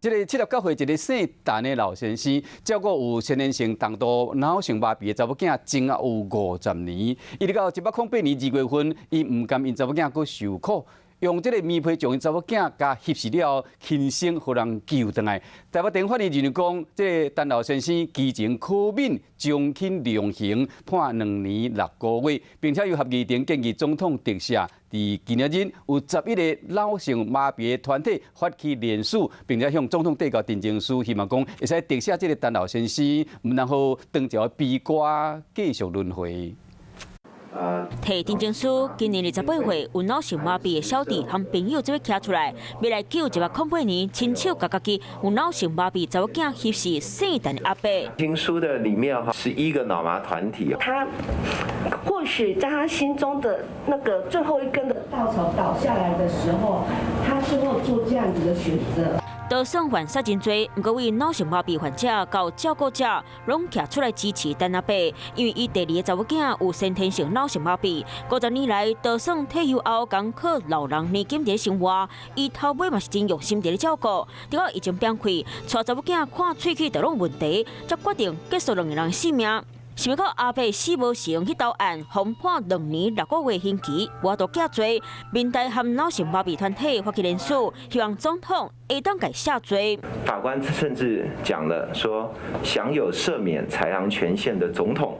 這个79歲一个姓陳的老先生，照顧有先天性重度腦性麻痹的查某囝，整啊有50年。一直到108年2月份，伊毋甘𪜶查某囝閣受苦，用這个棉被將𪜶查某囝共翕死了後，輕生予人救轉來。台北地法院認為講，這个陳老先生其情可憫，從輕量刑，判2年6個月，並且由合議庭建議總統特赦。佇今仔日有11個腦性麻痹的團體發起聯署，並且向總統遞交陳情書，希望講會使特赦這个陳老先生，毋通予當朝的悲歌繼續輪迴。提陳情書，今年28歲有腦性麻痹的小弟和朋友做伙徛出來，欲來救108年親手共家己有腦性麻痹查某囝翕死姓陳的阿伯。陳情書的裡面哈，11個腦麻團體。他或許在他心中的那個最後一根的稻草倒下來的時候，他最後做這樣子的選擇。就算犯殺真濟，毋過為腦性麻痹患者到照顧者，攏徛出來支持陳阿伯，因為伊第二个查某囝有先天性腦性麻痹，50年來，就算退休後，共靠老人年金佇生活，伊頭尾嘛是真用心佇咧照顧，直到疫情崩開，帶查某囝看喙齒都攏有問題，才決定結束兩个人性命。想欲到阿伯死無成去投案，予判2年6個月刑期，無法度寄罪。民代和腦性麻痹團體發起聯署，希望總統會當共赦罪。法官甚至講了說，享有赦免裁量權限的總統，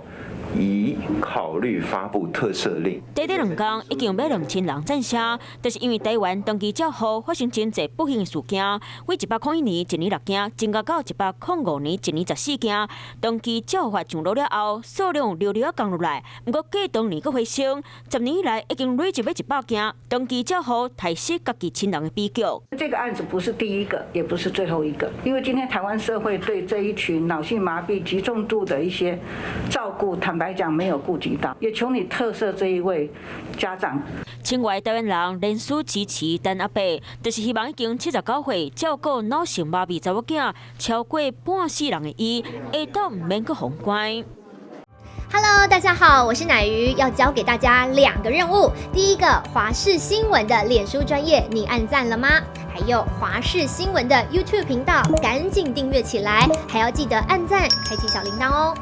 已考慮發布特赦令。短短2工已經欲2000人贊聲，但是因為台灣長期照護發生真濟不幸事件，為101年一年六件，增加到105年一年14件。長期照護法上路了後，數量溜溜仔降落來，毋過過當年閣回升，10年以來已經累積欲100件。長期照護刣死家己親人的悲劇。這個案子不是第一個，也不是最後一個，因為今天台灣社會對這一群腦性麻痹極重度的一些照顧，坦白講沒有顧及到，也求你特赦這一位家長。千外台灣人聯署支持陳阿伯，就是希望已經79歲照顧腦性麻痹查某囝超過半世人的伊，會當毋免閣予關。 Hello，大家好，我是乃瑜，要交給大家兩個任務。第一個，華視新聞的臉書專頁，你按讚了嗎？還有華視新聞的 YouTube 頻道，趕緊訂閱起來，還要記得按讚，開啟小鈴鐺哦。